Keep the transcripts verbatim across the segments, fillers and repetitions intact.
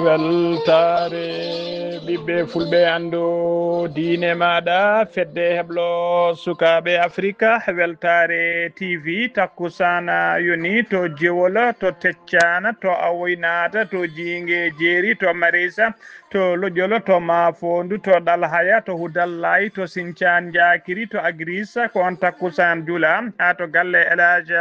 Weltaare ɓiɓɓe fulɓe, anndu diine maaɗa, fedde heblo sukaaɓe Afrika, Weltaare T V, takkusaan yoni to Jewol, to Teccaan, to Awoynaata, to Jiinge Jeeri, to Marisa, to Loƴƴol, to Maafoondu, to Ɗalhaya, to Hudallay, to Sincaan Njaakiri, to Agriis, ko on takkusaan jula, haa to galle El Hadj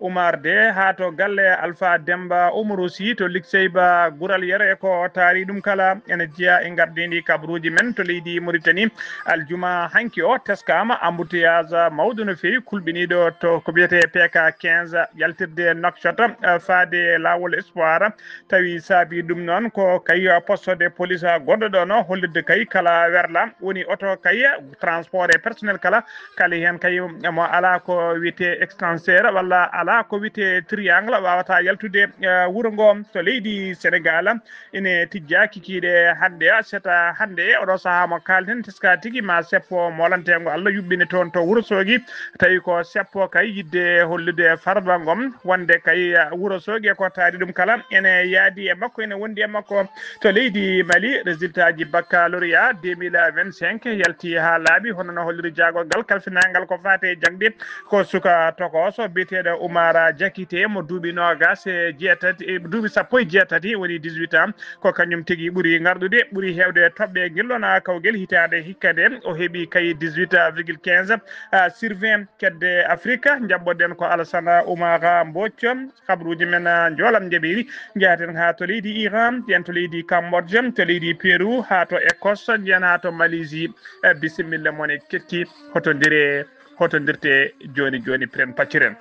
Umar De, haa to galle Alfa Demba Umaru Si, to Likseyba Gural Yero, e ko taari ɗum kala, ene jeya e ngardiindi kabaruuji men to leydi Mauritanie. Aljuma hanki o teskaama embouteillage mawɗo no feewi, kulɓiniiɗo to ko wiyetee P K quinze, yaltirde Nouakchott, eh, faade laawol Espoir. Tawi saabi ɗum noon ko kay poste de police goɗɗo ɗoon, hollirde kay kala werla woni oto kay transport e personnel kala, kala heen kay mo alaa ko wiyetee extincteur walla alaa ko wiyetee triangle waawata yaltude, eh, wuro ngo to leydi Senegal. Ine tijjaa kikiiɗe hannde, seta hannde, oɗo sahaa mo kaalten, teska tigi ma seppo molanteengo Allah yuɓɓini toon to Wuro Soogi. Tawi ko seppo kay yiɗde hollude Farba Ngom wonde kay, uh, Wuro Soogi ko taari ɗum kala ene yaadi e makko, ene wondi e makko. To leydi Mali, résultat ji baccalauréat deux mille vingt-cinq yalti haa laaɓi, hono no holliri jaagorgal kalfinaangal ko faati e jaŋde. Ko suka tokooso biyeteeɗo Umara Jakite mo duuɓi noogaas e jeetati, e duuɓi sappo e jeetati, woni dix-huit ans, ko kañum tigi ɓuri ngarɗude, ɓuri heewde toɓɓe ngillo na kawgel hitaande hikka nde. O heɓi kay dix-huit virgule quinze, ah, sur vingt. Kedde Afrika, njaɓɓoɗen ko Alassane Oumara Mbodj. Kabruuji men, ah, njoolam njaɓiri. Njahaten haa to leydi Iran, njiyen to leydi Cambodge, to leydi Peru, haa to Écosse, njiyen haa to Malaisie. Eh, bisimilla mon e ketti, hotondire, hotondirte jooni jooni, piren pacciren.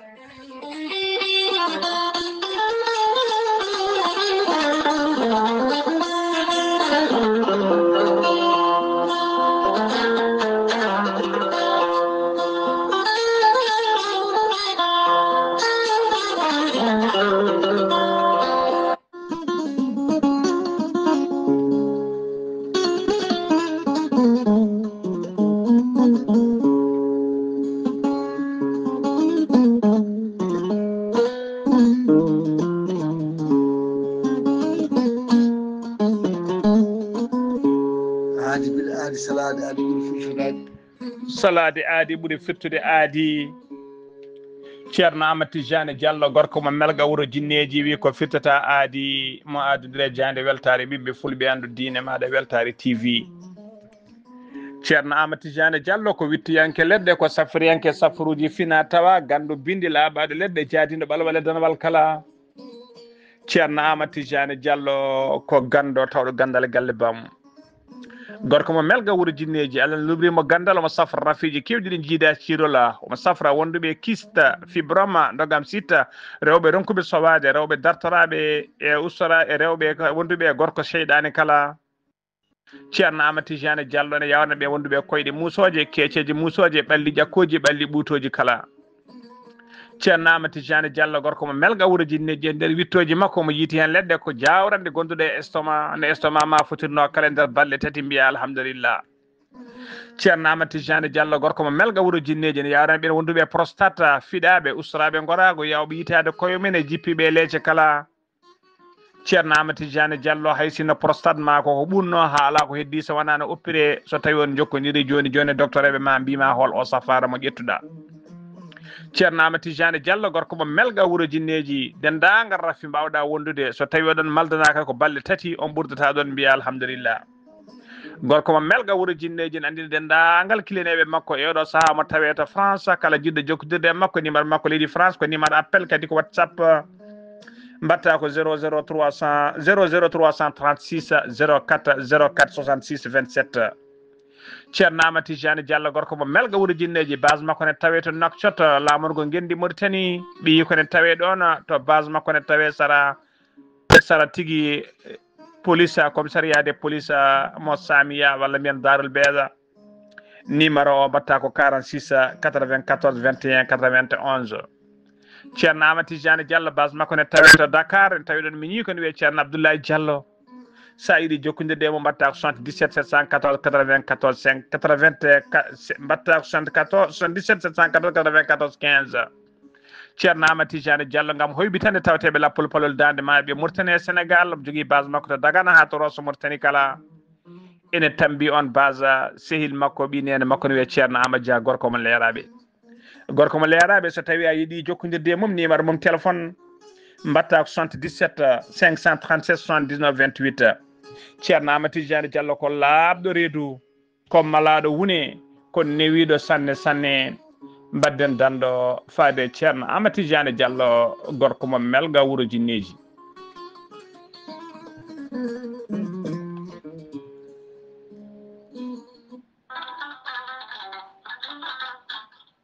Aadi bil aadi, salaade aadi ɓuri firtude aadi. Salaade aadi ɓuri firtude aadi. Ceerno Amadou Tidiane Diallo, gorko mo Melga, wuro Jinneeji, wi ko firtata aadi mo addude jaande weltaare ɓiɓɓe fulɓe, anndu diine maaɗa, Weltaare T V. Ceerno Amadou Tidiane Diallo ko wittiyanke leɗɗe, ko safriyanke safruuji fina tawa, ganndo binndi laaɓaaɗo leɗɗe, jaadiiɗo ɓalwale danawal kala. Ceerno Amadou Tidiane Diallo ko ganndo tawɗo ganndal galle bam. Gorko mo Melga, wuro Jinneeji, Allah lubrimo ganndal, omo safra rafiiji keewɗi ɗi jiida cirola, omo safra wonduɓe kista, fibroma, ndogam sita, rewɓe ronkuɓe sowaade, rewɓe dartoraaɓe e ustora e rewɓe ka-, wonduɓe e gorko seyɗaane kala. Ceerno Amadou Tidiane Diallo ne yawarna ɓe wonduɓe koyɗe muusooje, keeceeje muusooje, ɓalli ƴakkooji, ɓalli ɓuutooji kala. Ceerno Amadou Tidiane Diallo, gorko mo Melga, wuro Jinneeji, e nder wittooji makko, mo yiiti heen leɗɗe ko jaawrande gonduɗe e estomac, no estomac ma fotirno kala e nder balɗe tati, mbiya alhamdulillah. Ceerno Amadou Tidiane Diallo, gorko mo Melga, wuro Jinneeji, ne yawarna ɓeen wonduɓe e prostate, fiɗaaɓe, ustoraaɓe ngoraago, yawɓe yitaade koye mum e jippiiɓe e leece kala. Ceerno Amadou Tidiane Diallo, hay sinno prostate ma ko, ko ɓurno, haa alaa ko heddii so wonaa no oppiree, so tawii on njokkondirii jooni jooni e doktoreeɓe ma, mbii ma hol o safaara mo ƴettuɗaa. Ceerno Amadou Tidiane Diallo, gorko mo Melga, wuro Jinneeji, denndaangal rafi mbaawɗaa wondude, so tawii oɗon maldanaaka ko balɗe tati, on ɓurdataa ɗoon, mbiya alhamdulillah. Gorko mo Melga, wuro Jinneeji, ne anndina denndaangal kiliyaneeɓe makko e oɗo sahaa mo tawee to France, kala jiɗɗo jokkondirde e makko, numéro makko leydi France ko numéro appel, kadi ko WhatsApp. Mbaɗta ko zéro zéro trois cents, zéro zéro trois cent trente-six, zéro quatre, zéro quatre soixante-six vingt-sept. Ceerno Amadou Tidiane Diallo, gorko mo Melga, wuro Jinneeji, base makko ne tawee to Nouakchott, laamorgo Ngenndi Mauritanie, ɓiyi ko ne tawee ɗoon, to base makko ne tawee sara, sara tigi, eh, police, commissariat de police, mo Samia, walla mbiyen Darul Beyza. Numéro o mbaɗta ko quarante-six, quatre-vingt-quatorze, vingt et un, quatre-vingt-onze. Ceerno Amadou Tidiane Diallo, base makko ne tawee to Dakar, en tawi ɗoon miñi ko ne wiyee Ceerno Abdoulaye Diallo. Sa yiɗi jokkondirde e mo, mbaɗta ko soixante-dix-sept sept cent quatorze quatre-vingt-quatorze cinq, quatre-vingts, mbaɗta ko soixante-quatorze, soixante-dix-sept sept cent quatorze quatre-vingt-quatorze quinze. Ceerno Amadou Tidiane Diallo ngam hoyɓitande tawteeɓe lappol palol daande maayo ɓe Mauritanie e Sénégal. Omo jogii base makko to Dagana haa to Rosso Mauritanie kala. Ene tambi on base sehil makko ɓi neene makko ne wiyee Ceerno Amadou Dia, gorko mo Leeraaɓe. Gorko mo Leeraaɓe, so tawii a yiɗi jokkondirde e mum, numéro mum téléphone mbaɗta ko soixante-dix-sept cinq cent trente-sept soixante-dix-neuf vingt-huit. Ceerno Amadou Tidiane Diallo ko laaɓɗo reedu, ko malaaɗo wune, ko newiiɗo sanne sanne. Mbaɗden danɗo faade Ceerno Amadou Tidiane Diallo, gorko mo Melga, wuro Jinneeji.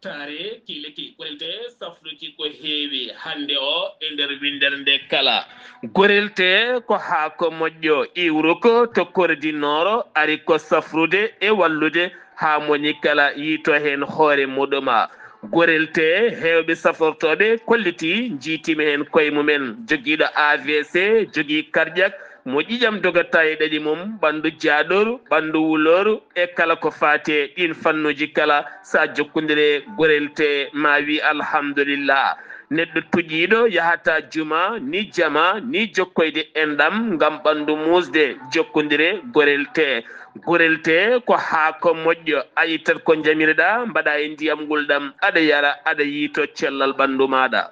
Taare kiileki gorelte safruki ko heewi hannde o e nder winndere nde kala. Gorelte ko haako moƴƴo, iwruko to kordinooro, ari ko safrude e wallude haa moni kala yiito heen hoore muɗuma. Gorelte heewɓe safortooɓe kolliti, njiitima heen koye mumen. Jogiiɗo A V C, jogii cardiaque, mo ƴiƴam dogata e ɗaɗi mum, ɓanndu jaaɗooru, ɓanndu wulooru, e kala ko faati e ɗiin fannuuji kala, so a jokkondire gorelte, ma wi alhamdulillah. Neɗɗo tuƴiiɗo yahata juma, ni jama, ni jokkoyde enɗam ngam ɓanndu muusde, jokkondire gorelte. Gorelte ko haako moƴƴo, a ittat ko njamireɗa, mbaɗa e ndiyam ngulɗam, aɗa yara, aɗa yiito cellal ɓanndu maaɗa.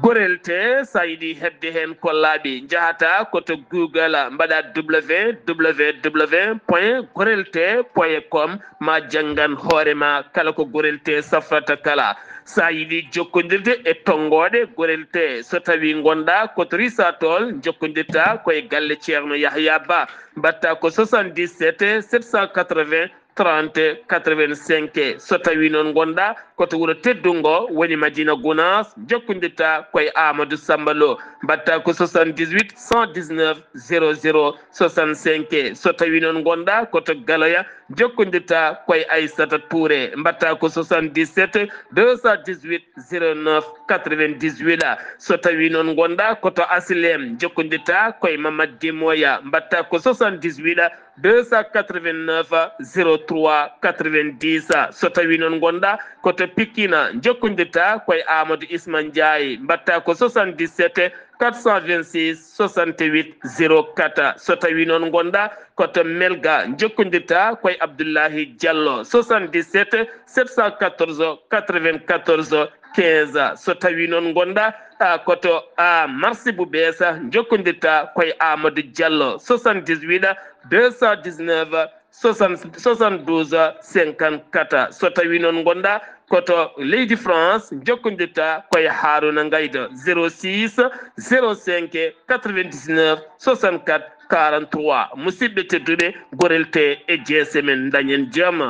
Gorelte, so a yiɗi heɓde heen ko laaɓi, njahata ko to Google, mbaɗa W W W point gorelte point com, ma janngan hoore ma kala ko gorelte safrata kala. So a yiɗi jokkondirde e tonngooɗe gorelte, so tawii ngonɗa ko to Risatol, jokkondirta ko e galle Ceerno Yahya Ba, mbaɗta ko soixante-dix-sept sept cent quatre-vingts trente quatre-vingt-cinq. So tawii noon ngonɗa ko to wuro teddungo, woni Madina Gunaas, jokkondirta ko e Amadou Samba Lo, mbaɗta ko soixante-dix-huit cent dix-neuf zéro zéro soixante-cinq. So tawii noon ngonɗa ko to Galoya, jokkondirta ko e Aissata Touré, mbaɗta ko soixante-dix-sept deux cent dix-huit zéro neuf quatre-vingt-dix-huit. So tawii noon ngonɗa ko to Asilem, jokkondirta ko e Mamad Demoya, mbaɗta ko soixante-dix-huit deux cent quatre-vingt-neuf zéro trois quatre-vingt-dix. So tawii noon ngonɗa ko to Pikine, jokkondirta ko e Amadou Isma Ndiaye, mbaɗta ko soixante-dix-sept quatre cent vingt-six soixante-huit zéro quatre. So tawii noon ngonɗa ko to Melga, jokkondirta ko e Abdoulahi Diallo, soixante-dix-sept sept cent quatorze quatre-vingt-quatorze quinze. So tawii noon ngonɗa, a, ko to, a, Marché bu Bees, jokkondirta ko e Amadou Diallo, soixante-dix-huit deux cent dix-neuf soixante, soixante-douze cinquante-quatre. So tawii noon ngonɗa ko to leydi France, jokkondirta ko e Haruna Ngaydo, zéro six zéro cinq quatre-vingt-dix-neuf soixante-quatre quarante-trois. Musidɓe tedduɓe, gorelte e jeese men, dañen jam.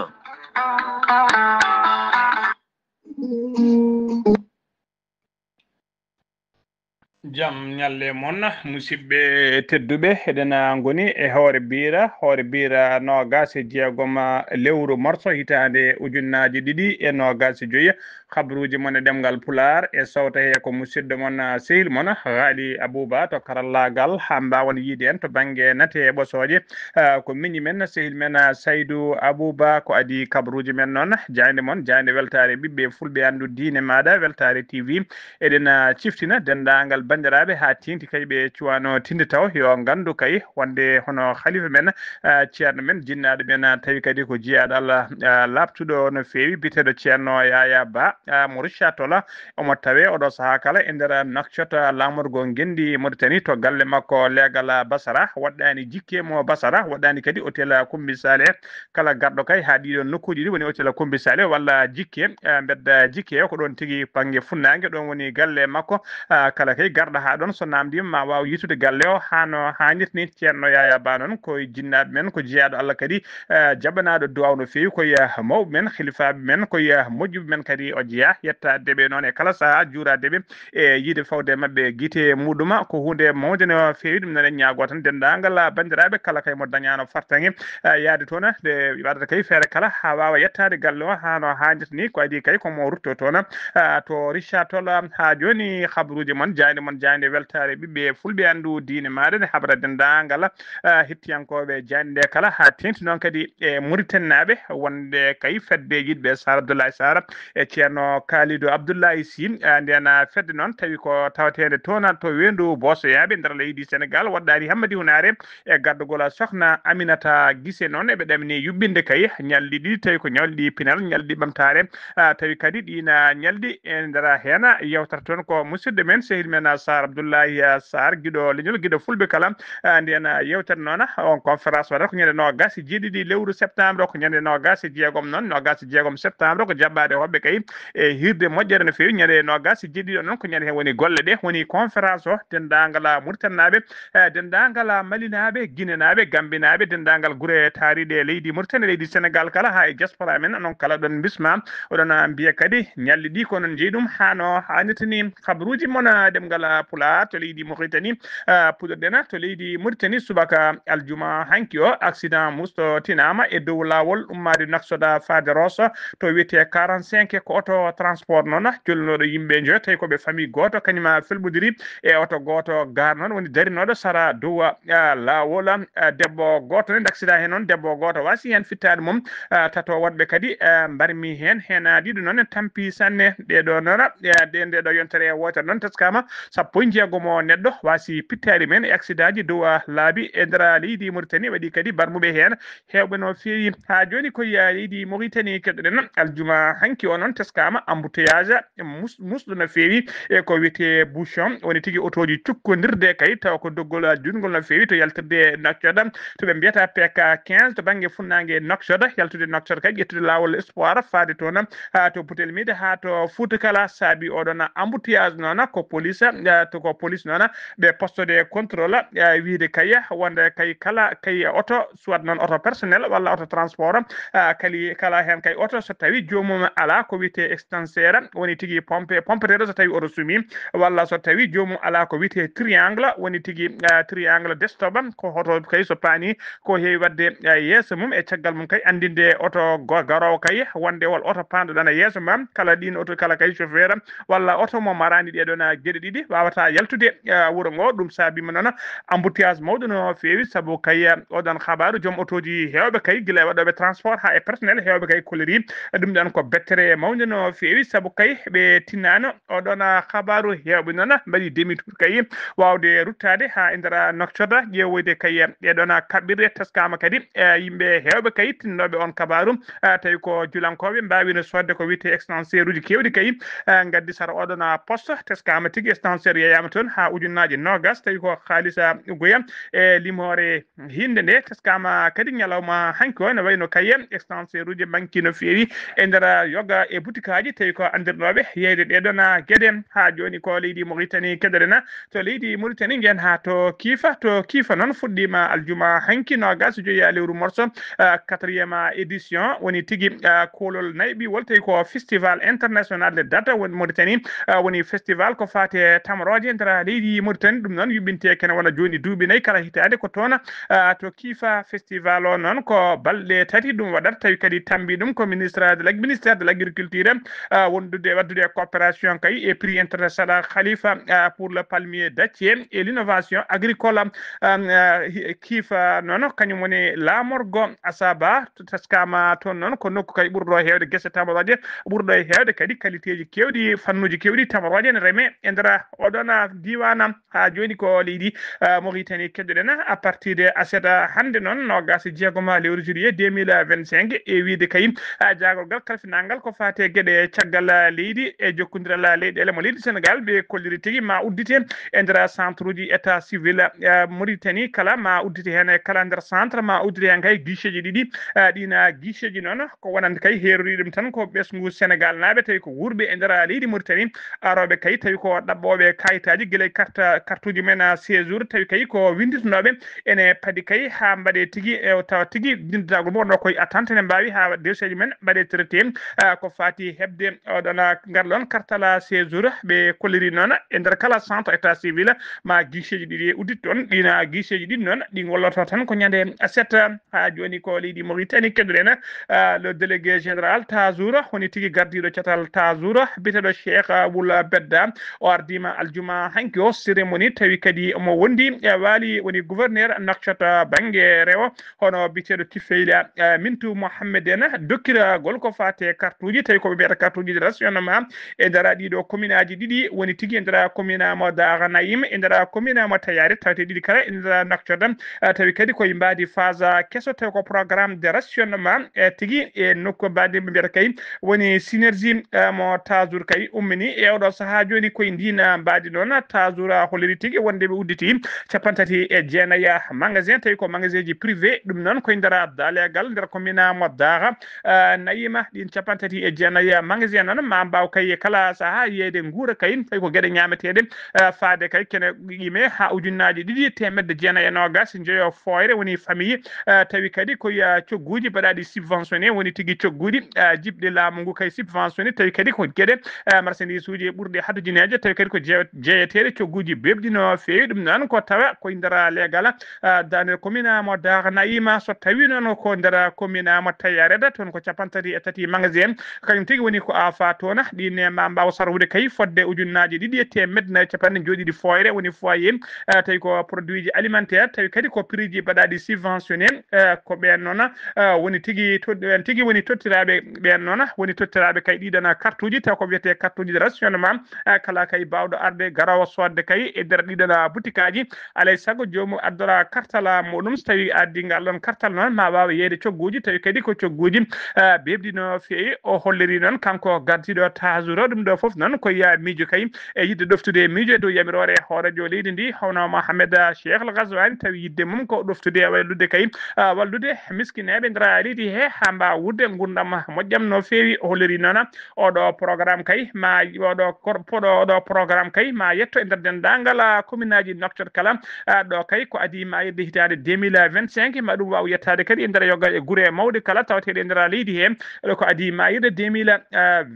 Jam ñalle mon, musidɓe tedduɓe. Eɗen, ah, ngoni e Hoore Biira, Hoore Biira noogaas e jeegom, ah, lewru marso hitaande ujunnaaji ɗiɗi e noogaas e joyi. Habruuji mon e ɗemngal Pulaar e sowta he ko musidɗo mon, ah, sehil mon, Haali Abuba to karallaagal, haa mbaawan yiide en to bannge nate e ɓosooje. Ah, ko miñi men, sehil men, ah, Saydu Abuba, ko adii kabruuji men noon. Jaaynde mon, jaaynde weltaare ɓiɓɓe fulɓe, anndu diine maaɗa, Weltaare T V. Eɗen, ah, ciftina denndaangal banndiraaɓe haa teeŋti kay ɓe cuwano tinde taw, yo nganndu kay wonde hono halifa men, ah, ceerno men, jinnaaɗo men, ah, tawi kadi ko jiyaaɗo Allah, ah, laaɓtuɗo no feewi, biyeteeɗo ceerno Yaya Ba, ah, mo Richard Tola, omo tawe oɗo sahaa kala e nder Nouakchott, ah, laamorgo ngenndi Mauritanie, to galle makko leegal, ah, Basara, waɗɗaani jikke mo Basara, waɗɗaani kadi hôtel, ah, Kumbi Saleh. Kala garɗo kay haa ɗiɗo nokkuuji ɗi woni hôtel Kumbi Saleh walla jikke, eh, mbedda jikke o, ko ɗoon tigi bannge funnaange, ɗoon woni galle makko. Ah, kala kay garɗo haa ɗoon, so naamndiima ma waaw yiytude galle o haa no haanirta ni. Ceerno Yaya Ba noon ko e jinnaaɓe men, ko jeyaaɗo Allah kadi, eh, jaɓanaaɗo duwaaw no feewi, ko e, eh, mawɓe men, hilifaaɓe men, ko e, eh, moƴƴuɓe men kadi o jeyaa. Yettaade ɓe noon e kala sahaa, juuraade ɓe e yiide fawde e maɓɓe gite muɗuma ko huunde mawnde no feewi. Ɗum noon en ñaagoo tan denndaangal banndiraaɓe kala kay mo dañaano fartaŋŋe, eh, yahde toon, nde waɗata kay feere kala haa waawa yettaade galle o haa no haanirta ni. Ko adii kay ko mo rutto toon, eh, to Richard Toll. Haa jooni habruuji mon, jaaynde mon Jaande weltaare ɓiɓɓe fulɓe anndu diine maaɗa nde habra denndaangal, ah, hettiyankooɓe jaande nde kala, haa teeŋti noon kadi e Mauritanie naaɓe, wonde kay fedde yiɗɓe Sar Abdoulaye Sar e Ceerno Kalidou Abdoulaye Sy. Ah, nden, ah, fedde noon tawi ko tawateende toon to weendu Boosoyaaɓe nder leydi Senegal, waɗɗaani Hammadi Hunaare e gardagol Sokhna Aminata Gise noon. Eɓe ɗamini yuɓɓinde kay ñalɗi ɗiɗi, tawi ko ñalɗi pinal, ñalɗi ɓamtaare. Ah, tawi kadi ɗiina ñalɗi e nder heen yewtata toon ko musidɗo men, sehil men, ah, Sar Abdoulaye, ah, Sar, giɗo leñol, giɗo fulɓe kala. Ah, nden, ah, yewtere noon, ah, on conférence waɗata ko ñande noogas e jeeɗiɗi lewru septembre, ko ñande noogas e jeegom noon, noogas e jeegom septembre, ko jaɓɓaade hoɓɓe kay e hirde moƴƴere no feewi. Ñande noogas e jeeɗiɗi o noon ko ñande heen woni golle ɗe, woni conférence o, denndaangal, ah, Mauritanie naaɓe, eh, denndaangal, ah, Mali naaɓe, Guinée naaɓe, Gambie naaɓe, denndaangal gure taariiɗe leydi Mauritanie, leydi Senegal kala, haa e diaspora men, onon kala ɗon bisma, oɗon, ah, mbiya kadi ñalɗi ɗi ko onon njeyi ɗum haa no haanirta ni. Kabaruuji mon, ah, ɗemngal, ah, Pulaar to leydi Mauritanie, ah, puɗɗorɗen to leydi Mauritanie subaka aljuma hanki o, accident musto tinaama e dow laawol ummaade Nouakchott faade Rosso to wiyetee quarante-cinq, ko oto transport noon jolnooɗo yimɓe njoyo, tawi ko ɓe famille gooto, kañum felɓodiri e oto gooto gaar noon woni darinooɗo sara dow, ah, laawol. Ah, debbo gooto ne daksida heen noon, debbo gooto wasi heen fittaade mum, ah, tato woɗɓe kadi, ah, mbarmi heen, heen, ah, ɗiɗo noon tampi sanne. Ɗee ɗo noon, ah, ɗe, nde ɗo yontere wootere noon teskaama sappo e jeegom o neɗɗo wasi pittaade men e accident ji dow, ah, laabi e nder leydi Mauritanie, waɗi kadi barmuɓe heen heewɓe no feewi. Haa jooni ko, ah, leydi Mauritanie keɗoɗen aljuma hanki o noon teskaama embouteillage mus-, musɗo no feewi e ko wiyetee bouchon, woni tigi otooji cukkondirde kay tawa ko doggol, ah, juutngol no feewi to yaltirde Nouakchott, to ɓe mbiyata P K quinze, to bannge funnaange Nouakchott, yaltude Nouakchott kay ƴettude laawol espoir faade toon, ah, to Butel Mide haa to Fuuta kala. Saabi oɗon embouteillage noon ko police, ah, to ko police noon ɓe poste de contrôle, ah, wiide kay wonde kay kala kay oto, soit noon oto personnel walla oto transport, ah, kali kala heen kay oto, so tawi joomum ala ko wiyetee extincteur, woni tigi pompe, pompeteeɗo so tawi oto sumi, walla so tawi joomum ala ko wiyetee triangle, woni tigi, ah, triangle destoba, ko hoto kay so paani ko heewi waɗde, ah, yeeso mum, e caggal mum kay anndinde oto go-, garoowo kay wonde wol oto paanɗo ɗana yeeso ma. Kala ɗiin oto kala kay chauffeur walla oto mo maraani ɗee ɗoon geɗe ɗiɗi waawata yaltude, eh, wuro ngo. Ɗum saabiima noon embouteillage mawɗo no feewi, sabu kay, eh, oɗon habaaru joom otooji heewɓe kay, gila e waɗooɓe transport haa e personnel heewɓe kay kolliri ɗum ɗoon ko bettere mawnde no feewi, sabu kay ɓe tinnaano oɗon habaaru heewɓe noon mbaɗi demi tour kay waawde ruttaade haa e nder Nouakchott ƴeewoyde kay ɗee ɗoon kaɓɓirɗe. Teskaama kadi, eh, yimɓe heewɓe kay tinnooɓe on kabaaru, ah, tawi ko julankooɓe mbaawino soodde ko wiyetee extincteur uji keewɗi kay, ah, ngaddi sara oɗon, ah, poste. Teskaama tigi extincteur yeeyaama toon haa ujunnaaje noogas, tawi ko haalisa goya e limoore hinnde nde. Teskaama kadi ñalawma hanki o ene wayno kay extincteur uji manki no feewi e nder yoga e butikaaji, tawi ko anndirnooɓe yeeyde ɗee ɗoon geɗe. Haa jooni ko leydi Mauritanie keɗoɗen, to leydi Mauritanie njen haa to Kiifa. To Kiifa noon fuɗɗiima aljuma hanki noogas e joyi lewru morso, ah, quatrième édition, woni tigi, ah, koolol nayi ɓiwol, tawi ko Festival International de Data woni Mauritanie, ah, woni festival ko faati e tamrooje nder leydi Mauritanie. Ɗum noon yuɓɓinte kene wona jooni duuɓi nayi kala hitaande ko toon, ah, to Kiifa. Festival o noon ko balɗe tati ɗum waɗata, tawi kadi tambi ɗum ko ministre de l'ag-, ministère de l'agriculture, ah, wondude, waddude e coopération kay e prix international Khalifa, ah, pour le palmier dattier et l'innovation agricole. Ah, ah, hi-, Kiifa noon kañum woni laamorgo Asaba, to taskaama toon noon ko nokku kay ɓurɗo heewde gese tamrooje, ɓurɗo e heewde kadi qualité ji keewɗi, fannuuji keewɗi tamrooje ne reme e nder oɗon diiwaan. Haa jooni ko leydi, ah, Mauritanie keɗoɗen à partir de aset, ah, hannde noon noogas e jeegom lewru juillet deux mille vingt-cinq, e wiyde kay, ah, jaagorgal kalfinaangal ko faati e geɗe caggal, ah, leydi e jokkondiral, ah, leyɗeele mo leydi Senegal ɓe kolliri tigi ma uddite e nder centre uji état civil, ah, Mauritanie kala ma uddite heen e kala nder centre ma uddite heen kay guichet ji ɗiɗi, ah, ɗiin, ah, guichet ji noon ko wonande kay heerori ɗum tan ko ɓesngu Senegal naaɓe tawi ko wuurɓe e nder leydi Mauritanie, arooɓe kay tawi ko ɗaɓɓooɓe kayitaaji gila e carte, carte uji men, ah, séjour, tawi kay ko winnditnooɓe ene padi kay haa mbaɗe tigi, e tawa tigi winnditagol mo wonno koye attente ne mbaawi haa dossier ji men mbaɗe traité, ah, ko faati heɓde oɗon, ah, ngal ɗoon kartal, ah, séjour. Ɓe kolliri noon e nder kala centre état civil ma guichet ji ɗiɗi uddit toon, ɗiin, ah, guichet ji ɗiɗi noon ɗi ngolloto tan ko ñande aset. Haa jooni ko leydi Mauritanie keɗoɗen, ah, le délégué général Tazour, woni tigi gardiiɗo catal Tazour, biyeteeɗo Cheikh Aboul Bedda, o ardiima Juma hanki o cérémonie tawi kadi omo wondi e waali woni gouverneur Nouakchott bannge rewo, hono biyeteeɗo Tufeyla, eh, Mintu Mohammed en, dokkiragol ko faate kartuuji, tawi ko ɓe mbiyata kartuuji de rationnement e nder ɗiɗo commune aji ɗiɗi, woni tigi e nder commune mo Daara Nayim, e nder commune mo Tayari, tawte ɗiɗi kala e nder Nouakchott, eh, tawi kadi koye mbaadi phase keso, tawi ko programme de rationnement, eh, tigi e nokku mbaadi ɓe mbiyata kay woni synergie, eh, mo Tazour kay ummini e oɗo sahaa jooni koye ndin, ah, mbaadi noon. Tazour, ah, holliri tigi wonde ɓe udditi capanɗe tati e jeenayi magasin, tawi ko magasin ji privé, ɗum noon koye nder daalegal nder commune mo Daara, ah, Nayima. Ɗin capanɗe tati e jeenayi magasin noon ma mbaaw kay kala sahaa yeeyde nguura kay, tawi ko geɗe ñaameteeɗe, ah, faade kay kene qime haa ujunnaaji ɗiɗi e teemedde jeenayi e noogas njoyo fooyre woni famille, eh, tawi kadi ko ya cogguuji mbaɗaaɗi subventionné, woni tigi cogguuji, eh, jiɓɗi laamu ngu kay subventionné, tawi kadi ko geɗe, eh, marchandise uji ɓurɗi hadujineeje, tawi kadi ko jeewe-, jeeyeteeɗe cogguuji beeɓɗi no feewi. Ɗum noon ko tawa koye nder leegal, eh, nder commune mo Daara Nayima, so tawi noon ko nder commune mo Tayareda, toon ko capanɗe tati e tati magasin, kañum tigi woni ko afa toon. Ɗin ma mbaaw sarwude kay fodde ujunnaaji ɗiɗi e teemedde nayi e capanɗe njoy ɗiɗi fooyre, woni foyer, eh, tawi ko produit ji alimentaire, tawi kadi ko prix ji mbaɗaaɗi subventionné, eh, ko ɓeen noon, eh, woni tigi to-, ɓeen tigi woni tottiraaɓe, ɓeen noon woni tottiraaɓe kay ɗiɗon kartuuji, taw ko wiyetee kartuuji de rationnement, eh, kala kay baawɗo arde garoowo soodde kay e nder ɗiɗon butikaaji, alay sago joomum addora kartal muɗum, so tawi addi ngal ɗon kartal noon ma waaw yeeyde cogguuji, tawi kadi ko cogguuji, eh, beeɓɗi no feewi. O holliri noon kanko gardiiɗo Tazour ɗum ɗo fof noon ko ya miijo kay e yiɗde ɗoftude e miijo e dow yamiroore hooreejo leydi ndi, hono Mohamed Cheikh Al Ghazouani, tawi yiɗde mum ko ɗoftude e wallude kay, ah, wallude miskineeɓe nder leydi he haa mbaawa wuurde ngurndam moƴƴam no feewi. O holliri noon oɗo programme kay ma, oɗo kor-, poɗo oɗo programme kay ma yetto e nder denndaangal, ah, commune aji Nouakchott kala, ah, ɗo kay ko adii maayirde hitaande deux mille vingt-cinq, ma ɗum waaw yettaade kadi e nder yoga e gure mawɗe kala tawateeɗe e nder leydi he. Ɗo ko adii maayirde deux mille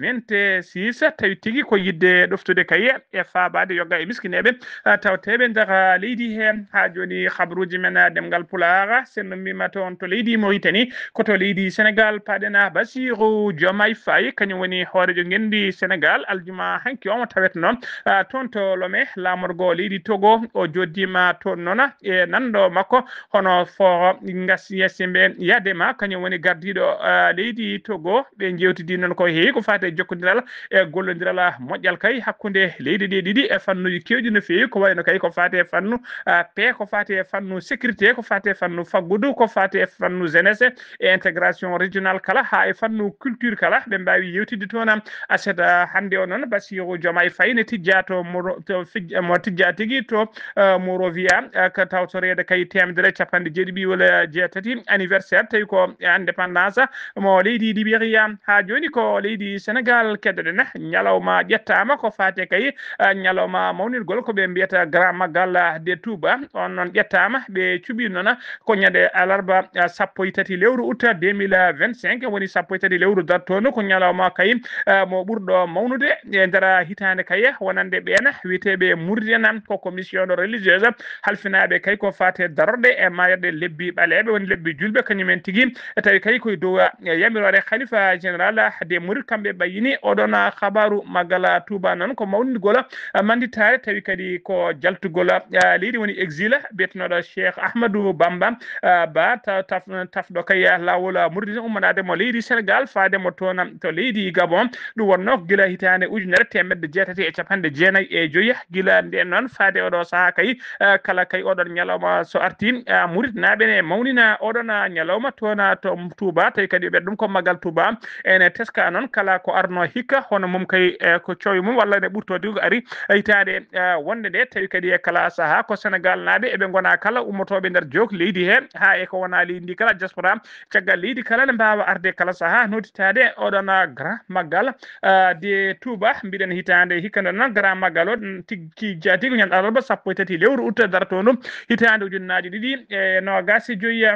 vingt-six, tawi tigi ko yiɗde ɗoftude kay e faabaade yoga e miskineeɓe, ah, tawateeɓe nder leydi he. Haa jooni, habaruuji men, ah, ɗemngal Pulaar, sen no mbima toon to leydi Mauritanie, ko to leydi Sénégal paaɗen. Ah, Bassirou Diomaye Faye, kañum woni hooreejo ngenndi Sénégal, aljuma hanki omo tawetno, ah, toon to Lomé, laamorgo leydi Togo. O jooɗdiima toon noon e nanndo makko, hono fo ngas yesimbe yadema, kañum woni gardiiɗo, ah, leydi Togo. Ɓe njeewtidi noon ko heewi ko faati e jokkondiral e gollondiral moƴƴal kay hakkunde leydi ɗi ɗiɗi e fannuuji keewɗi no feewi, ko wayno kay ko faati e fannu, ah, paix, ko faati e fannu sécurité, ko faati e fannu faggudu, ko faati e fannu jeunesse e intégration régionale kala, haa e fannu culture kala. Ɓe mbaawi yeewtidde toon. Aset, ah, hannde o noon, Bassirou Diomaye Faye ne tijjaa to Moro-, to fij-, mo tijjaa tigi to, ah, Monrovia, ah, ka tawtoreede kay teemedere e capanɗe jeeɗiɗi walla jeetati anniversaire, tawi ko indépendance mo leydi Libéria. Haa jooni ko leydi Sénégal keddoɗen. Ñalawma ƴettaama ko faati kay, ah, ñalawma mawnirgol ko ɓe mbiyata Grand Magal de Touba. On noon ƴettaama, ɓe cuɓi noon ko ñande alarba, ah, sappo e tati lewru août deux mille vingt-cinq, woni sappo e tati lewru dartoondu, ko ñalawma kay, ah, mo ɓurɗo mawnude e nder hitaande kay, wonande ɓeen wiyeteeɓe Murid en, ko commission religieuse halfinaaɓe kay ko faati e darorɗe e maayirɗe lebbi ɓaleeɓe, woni lebbi julɓe, kañum en tigi, e tawi kay koye dow, ah, yamiroore Khalifa général des Mourides, kamɓe ɓayyini oɗon, ah, habaru magal Touba noon ko mawningol, ah, manditaare, tawi kadi ko jaltugol, ah, leydi woni exil, biyetenooɗo Cheikh Ahmadou Bamba, ah, Ba, ta-, taf-, tafɗo kay, ah, laawol, ah, Mauritanie, ummanaade mo leydi Sénégal, faade mo toon to leydi Gabon. Ɗum wonnoo ko gila hitaande ujunere teemedde jeetati e capanɗe jeenayi e joyi, gila ndeen noon faade oɗo sahaa kay, ah, kala kay oɗon ñalawma so arti, ah, Muritnaaɓe ne mawnina oɗon, ah, ñalawma toon, ah, to Touba, tawi kadi ɓe ɗum ko Magal Touba. Ene teska noon kala ko arno hikka, hono mum kay, eh, ko coowi mum walla ne ɓurtoo diwgo ari, eh, hitaande, eh, wonde nde, tawi kadi e kala sahaa ko Sénégal naaɓe eɓe ngona kala ummotooɓe nder jook leydi he, haa e ko wona leydi ndi kala, diaspora caggal leydi kala ne mbaawa arde kala sahaa notitaade oɗon, ah, grand magal, ah, de Touba. Mbiɗen hitaande hikka nde noon grand magal o, n-, tig-, ki jaati ko ñande alarba sappo e tati lewru août dartoondu hitaande ujunnaaji ɗiɗi e noogas e joyi.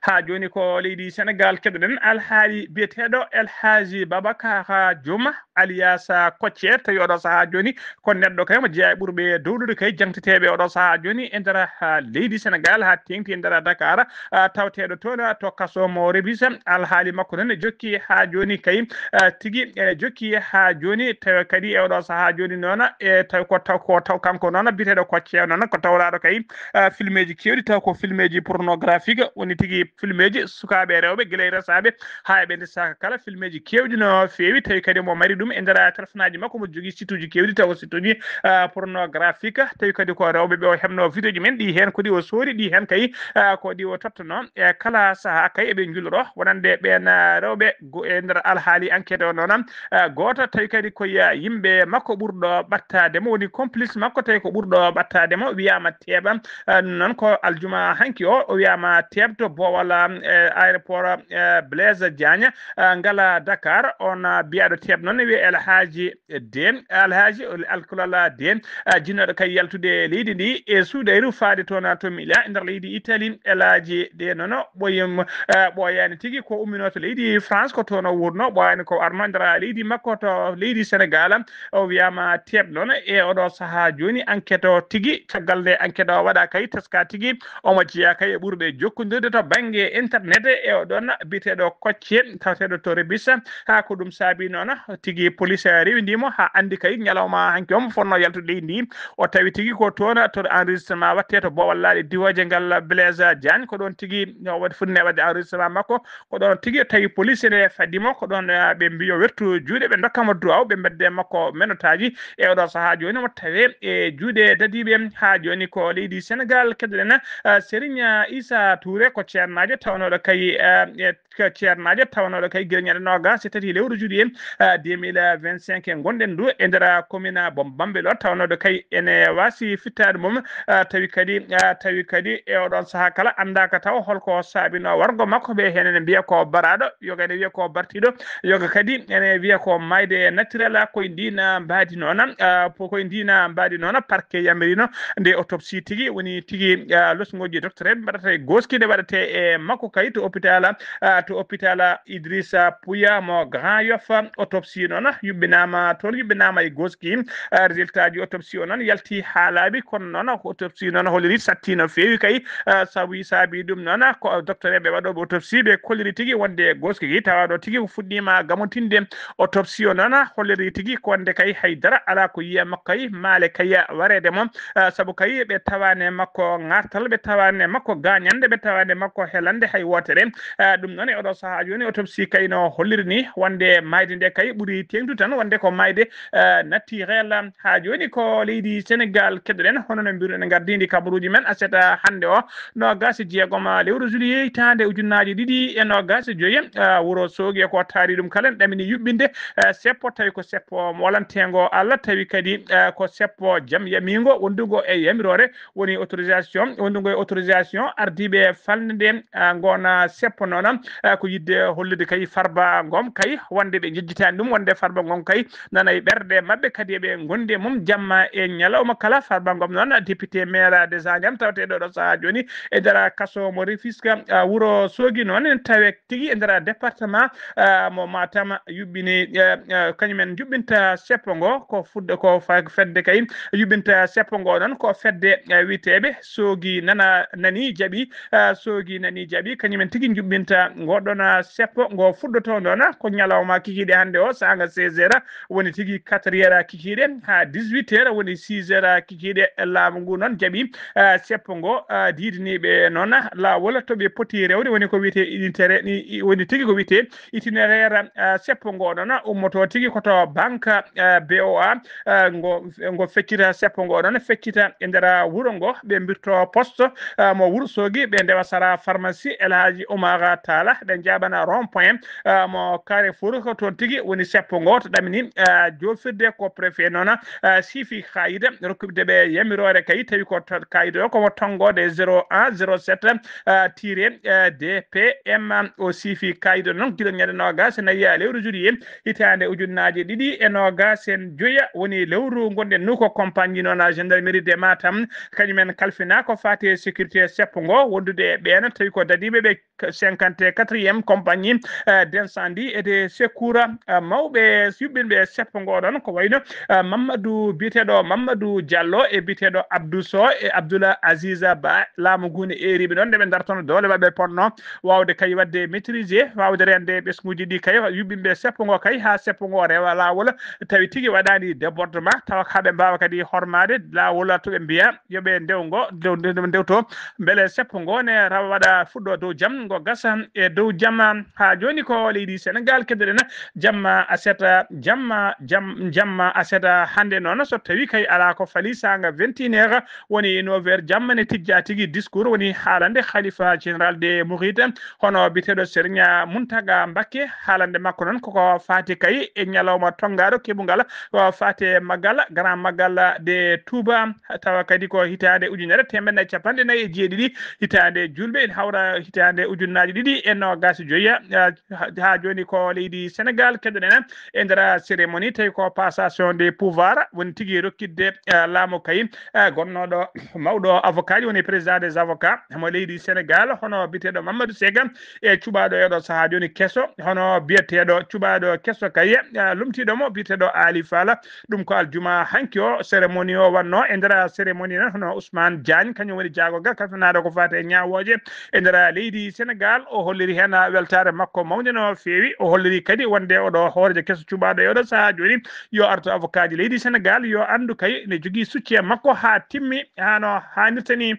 Haa jooni ko leydi Senegaal keɗoɗen alhaali biyeteeɗo El Hadji Babacar Juma, alias Kocce, tawi oɗo sahaa jooni ko neɗɗo kay mo jeyaa e ɓurɓe dowlude kay jangteteeɓe oɗo sahaa jooni e nder, ah, leydi Senegaal, haa teeŋti e nder Dakar, ah, tawteeɗo toon to kaso mo Rebis. Alhaali makko noon ne jokki haa jooni kay, ah, tigi ene jokki haa jooni, tawi kadi e oɗo sahaa jooni noon, e tawi ko taw, ko taw kanko noon biyeteeɗo Kocce noon ko tawlaaɗo kay, ah, filmeeji keewɗi, taw ko filmeeji pornographique, woni tigi filmeeji sukaaɓe rewɓe gila e resaaɓe haa e ɓe ndessaaka kala. Filmeeji keewɗi no feewi, tawi kadi mo mari ɗum e nder telefonaaji makko, mo jogii site uji keewɗi, taw ko site uji, ah, pornographique, tawi kadi ko rewɓe ɓe o heɓno vidéo ji men ɗi heen, ko ɗi o soodi, ɗi heen kay, ah, ko ɗi o tottuno e kala sahaa kay eɓe njuloro wonande ɓeen, ah, rewɓe go-, e nder alhaali enquête o noon. Ah, gooto tawi kadi ko ya-, yimɓe makko ɓurɗo ɓattaade mo, woni complice makko, tawi ko ɓurɗo ɓattaade mo, wiyaama teeɓa. Ah, ɗum noon ko aljuma hanki o, o wiyaama teeɓto boowal, ah, eh, aéroport, eh, Blaise Diagne, ah, ngala Dakar. On, ah, biyaaɗo teeɓ noon ne wiyee El Hadji Deen, El Hadji Alkulala Deen, ah, jinnooɗo kay yaltude leydi ndi e suuɗayru faade toon to Milan e nder leydi Italie. El Hadji Deen noon ɓooyim, ah, ɓooyaani tigi ko umminoo to leydi France, ko toon o wuurnoo, ɓooyaani ko arnoo nder leydi makko to leydi Senegaal. O wiyaama teeɓ noon e oɗo sahaa jooni enquête o tigi, caggal nde enquête o waɗa kay, teska tigi omo jeyaa kay e ɓurɓe jokkondirde to bannge internet e oɗon biyeteeɗo Kocce, taweteeɗo to Rebis. Haa ko ɗum saabi noon tigi police rewindii mo haa anndi kay ñalawma hanki omo fotnoo yaltude leydi ndi. O tawi tigi ko toon to enregistrement waɗtee to boowal laaɗe diwooje ngal Blaise Diagne, ko ɗoon tigi o waɗi, fuɗɗinee waɗde enregistrement makko. Ko ɗoon tigi tawi police ne faddi mo, ko ɗoon, ah, ɓe mbi yo wettu juuɗe, ɓe ndokka mo duwaaw, ɓe mbadde makko menotaaji. E oɗo sahaa jooni mo tawe e juuɗe dadiiɓe. Haa jooni ko leydi Senegaal keɗoɗen, ah, Serigne Issa Touré, ko ceernaajo tawnooɗo kay, ah, e ko ceernaajo tawnooɗo kay gila ñande noogaas e tati lewru juillet, ah, deux mille vingt-cinq ngonɗen ndu e nder commune Bom-, Bambelor, tawnooɗo kay ene waasi fittaade mum, ah, tawi kadi, ah, tawi kadi e oɗon sahaa kala anndaaka taw holko saabinoo wargo makko. Ɓe heen ene mbiya ko baraaɗo, yoga ene wiya ko bartiiɗo, yoga kadi ene wiya ko maayde naturel. Koye ndiin mbaadi noon, ah, po-, koye ndiin mbaadi noon parquet yamirino nde autopsie tigi woni tigi, ah, losngooji docteur en mbaɗata e gooski nde waɗatee e makko kay to hôpital, ah, to hôpital Idrissa Pouya mo Grand Yoff. Autopsie noon yuɓɓinaama toon, yuɓɓinaama e gooski. Ah, résultat ji autopsie o noon yalti haa laaɓi, kono noon ko autopsie noon holliri satti no feewi kay. Ah, sabu saabi ɗum noon ko docteur en ɓe waɗooɓe autopsie ɓe kolliri tigi wonde gooski ki tawaaɗo tigi ko fuɗɗiima gamotinde. Autopsie o noon holliri tigi ko wonde kay hay dara alaa ko yiya makko kay maale kay wareede mo. Ah, sabu kay ɓe tawaani e makko ŋartal, ɓe tawaani e makko gaañande, ɓe tawaani e makko helande hay wootere. Ah, ɗum noon e oɗo sahaa jooni autopsie kay no holliri ni wonde maayde nde kay ɓuri teeŋtu tan wonde ko maayde, ah, naturel. Haa jooni ko leydi Senegaal keɗoɗen, hono no mbiruɗen ngardiindi kabaruuji men aset hannde o, noogaas e jeegom lewru juillet hitaande ujunnaaje ɗiɗi e noogaas e joyi. Ah, wuro Soogi ko taari ɗum kala, ene ɗamini yuɓɓinde, ah, seppo, tawi ko seppo molanteengo Allah, tawi kadi, ah, ko seppo jam yamiingo wondugo e yamiroore, woni autorisation, wondugo e autorisation ardiiɓe falnde nde, ah, ngona seppo noon, ah, ko yiɗde hollude kay Farba Ngom kay wonde ɓe njejjitaani ɗum, wonde Farba Ngom kay nana e ɓerɗe maɓɓe kadi eɓe ngondi e mum jamma e ñalawma kala. Farba Ngom noon député maire des Agnam taweteeɗo ɗo sahaa jooni e nder kaso mo Rufisque, ah, wuro Soogi noon ene tawe tigi e nder département, ah, mo Matam yuɓɓini, eh, eh, kañum en juɓɓinta seppo ngo ko fudde ko fa-, fedde kay yuɓɓinta seppo ngo noon ko fedde, eh, wiyeteeɓe Soogi nana nani jaɓi, eh, Soogi nani jaɓi kañum en tigi juɓɓinta ngo ɗon, ah, seppo ngo fuɗɗotoo noon ko ñalawma kikiiɗe hannde o saanga seize heures woni tigi quatre heures kikiiɗe haa dix-huit heures woni six heures kikiiɗe. Laamu ngu noon jaɓi, eh, seppo ngo, eh, diidiniiɓe noon laawol to ɓe poti rewde woni ko wiyetee unitaire, i-, i-, woni tigi ko wiyetee itinéraire, ah, seppo ngo noon ummoto tigi ko to banque, ah, B O A, ah, ngo, ngo feccita seppo ngo noon feccita e nder wuro ngo ɓe mbirto poste, ah, mo Wuro Soogi ɓe ndewa sara pharmacie El Hadji Oumar Talla Eɗen njaɓana rond point, ah, mo Carrefour, ko toon tigi woni seppo ngo to ɗamini, ah, joofirde ko préfet noon, ah, siifi kaayida rokkude ɓe yamiroore kay, tawi ko to-, kaayida o ko mo tonngoode zéro un zéro sept, ah, tiré, ah, D P M. O siifi kaayida noon gila ñande noogaas e nayi lewru juillet hitaande ujunnaaje ɗiɗi e noogaas en joya woni lewru ngonɗen nu ko compagnie noon gendarmerie de Matam, kañumen kalfina ko faati e sécurité seppo ngo wondude e ɓeen tawi ko dadiiɓe ɓe cinquante quatrième compagnie, eh, d'incendie et de secours, eh, mawɓe yuɓɓinɓe seppo ngo ɗon ko wayno, eh, Mamadou biyeteeɗo Mamadou Diallo e biyeteeɗo Abdou Sow e Abdoul Aziz Ba. Laamu ngu ne eeriɓe ɗon nde ɓe dartono doole maɓɓe ponno waawde kay waɗde maîtriser, waawde rende ɓesnguuji ɗi kay yuɓɓinɓe seppo ngo kay haa seppo ngo rewa laawol, tawi tigi waɗaani débordement, tawa haa ɓe mbaawa kadi hormaade laawol to ɓe mbiya yo ɓe ndew ngo, ndew-, ndew-, ndewto mbele seppo ngo ne rawa waɗa fuɗɗo dow jam ngo gasa e dow jamma. Haa jooni ko leydi Sénégal keddoɗen jamma aseta, jamma, jam-, jamma aseta hannde noon so tawi kay alaa ko fali saanga vingt et une heures woni neuf heures jamma ne tijja tigi discours woni haalande Khalifa général de Mouride hono biyeteeɗo Serigne Mountaga Mbacké. Haalande makko noon koko faati kay e ñalawma tonngaaɗo keɓungal ko faati e maggal, Grand Magal de Touba, tawa kadi ko hitaande ujunere teemedde nayi capanɗe nayi e jeeɗiɗi, hitaande juulɓe ene hawra hitaande ujunnaaji ɗiɗi e noogaas e joyi. Ah, ha, haa jooni ko leydi Sénégal keddoɗen e nder cérémonie tawi ko passation de pouvoir woni tigi rokkitde, ah, laamu kay, ah, gonnooɗo mawɗo avocat ji woni président des avocats mo leydi Sénégal hono biyeteeɗo Mamadou Sega e cuɓaaɗo e oɗo sahaa jooni keso hono biyeteeɗo cuɓaaɗo keso kay, ah, lumtiiɗo mo biyeteeɗo Ali Fall. Ɗum ko aljuma hanki o cérémonie o wanno. E nder cérémonie noon hono Ousmane Diagne kañum woni jaagorgal kalfinaaɗo ko faati e ñaawooje e nder leydi Sénégal. O holliri heen weltaare makko mawnde no feewi. O holliri kadi wonde oɗo hooreejo keso cuɓaaɗo e oɗo sahaa jooni yo artu avocat ji leydi Sénégal yo anndu kay ne jogii succee makko haa timmi haa no haanirta ni.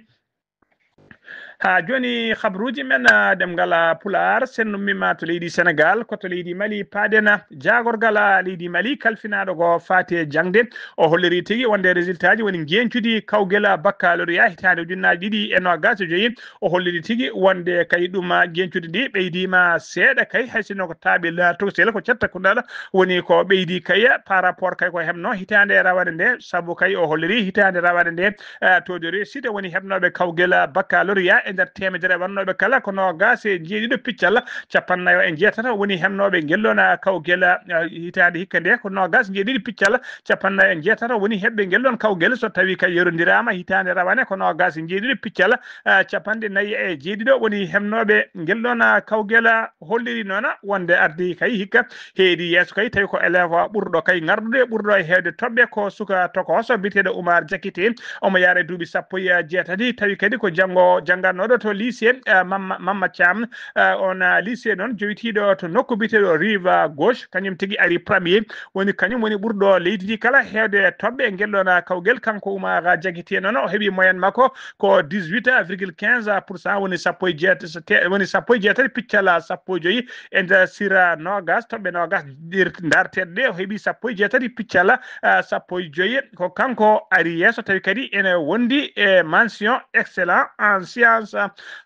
Haa jooni, habruuji men, ah, ɗemngal, ah, Pulaar, sennummiima to leydi Senegaal, ko to leydi Mali paaɗen. Jaagorgal, ah, leydi Mali, kalfinaaɗo ko faati e jaŋde, o holliri tigi wonde résultat ji woni njeñcudi kawgel, ah, baccalauréat hitaande ujunnaaji ɗiɗi e noogaas e joyi. O holliri tigi wonde kay ɗum, ah, njeñcudi ɗi ɓeydiima seeɗa kay, hay sinno ko taaɓel, ah, tokosel ko cetta kundaɗo woni ko ɓeydi kay par rapport kay ko heɓno hitaande rawane nde, sabu kay o holliri hitaande rawane nde, eh, taux de réussite woni heɓnooɓe kawgel, eh, baccalauréat e nder teemedere wannooɓe kala ko noogaas e njeeɗiɗo piccal, cappannayo e njeetato woni heɓnooɓe ngel ɗoon, eh, kawgel, eh, hitaande hikka nde ko noogaas e njeeɗiɗi piccal, cappannayo e njeetato woni heɓɓe ngel ɗoon kawgel. So tawii kay yerondiraama hitaande rawane ko noogaas e njeeɗiɗi piccal, eh, capanɗe nayi e jeeɗiɗo woni heɓnooɓe ngel ɗoon, eh, kawgel, eh, holliri noon wonde ardii kay hikka heedi yeeso kay tawi ko élève ɓurɗo kay ŋarɗude, ɓurɗo e heewde toɓɓe ko suka tokooso biyeteeɗo Oumar Diakité. Omo yaara e duuɓi sappo e jeetati, tawi kadi ko janngo janngannooɗo to lycée, eh, Mamma, Mamma Thiam. Eh, on, eh, lycée noon jowitiiɗo to nokku biyeteeɗo Rive Gauche, kañum tigi ari premier, woni kañum woni ɓurɗo leydi ndi kala heewde toɓɓe e ngel ɗoon kawgel. Kanko Oumar Diakité noon o heɓi moyenne makko ko dix-huit virgule quinze pour cent, woni sappo e jeetati, woni sappo e jeetati piccal sappo e joyi e nder sira noogaas, toɓɓe noogaas ɗir-, darteeɗe ɗe, o heɓi sappo e jeetati piccal, ah, sappo e joyi. Ko kanko ari yeeso, tawi kadi ene wondi e mention excellent en science.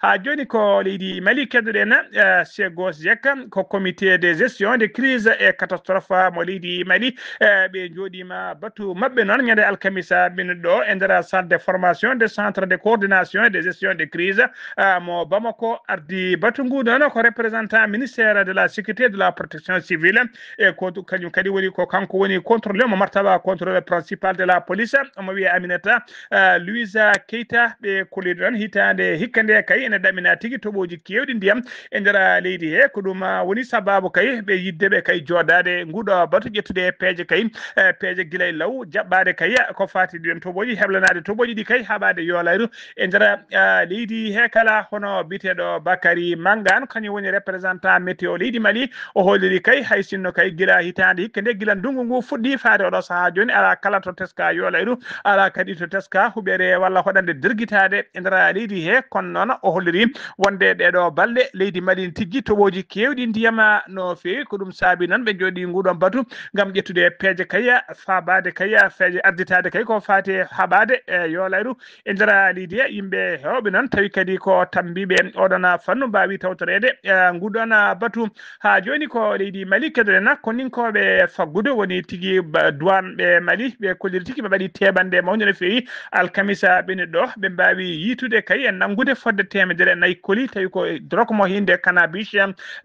Haa jooni ko leydi Mali keddoɗen, eh, Sego Zek, ko comité de gestion de crise et catastrophe mo leydi Mali, eh, ɓe njooɗiima batu maɓɓe noon ñande alkamisa min ɗo e nder salle de formation de centre de coordination et de gestion de crise, ah, mo Bamako. Ardi batu ngu noon ko représentant ministère de la sécurité et de la protection civile, e ko kañum kadi woni ko kanko woni contrôleur mo martaba contrôleur principal de la police, omo wiye Aminata, ah, Louisa Keita. Ɓe kolliɗo noon hitaande hikka nde kay ene ɗamina tigi toɓooji keewɗi ndiyam e nder leydi he. Ko ɗum, ah, woni sababu kay ɓe yidde ɓe kay jooɗaade nguɗo batu ƴettude e peeje kay, eh, peeje gila e law jaɓɓaade kay ko faati ɗiɗon toɓooji, heblanaade toɓooji ɗi kay haɓaade yolayru e nder, ah, leydi he kala. Hono biyeteeɗo Bakary Mangane, kañum woni représentant météo leydi Mali, o holliri kay hay sinno kay gila hitaande hikka nde, gila ndunngu ngu fuɗɗi faade oɗo sahaa jooni, alaa kala to teska yolayru, alaa kadi to teska huɓere walla hoɗande dirgitaade e nder leydi he. Kono noon o holliri wonde ɗeeɗo balɗe leydi Mali ne tijji toɓooji keewɗi ndiyam no feewi. Ko ɗum saabi noon ɓe njooɗi nguɗon batu ngam ƴettude peeje kay, faabaade kay, peeje arditaade kay ko faati e haɓaade e yoolayru e nder leydi. Yimɓe heewɓe noon tawi kadi ko tammbiiɓe oɗon fannu mbaawi tawtoreede, eh, nguɗon batu. Haa jooni ko leydi Mali kedoɗen, koninkooɓe faggudu woni tigi ba-, duwanɓe Mali, ɓe kolliri tigi ɓe mbaɗi teɓannde mawnde no feewi. Alkamisa ɓennuɗo ɓe mbaawi yiitude kay e nanngude fodde teemedere e nayi koli, tawi ko drogue mo hinde cannabis.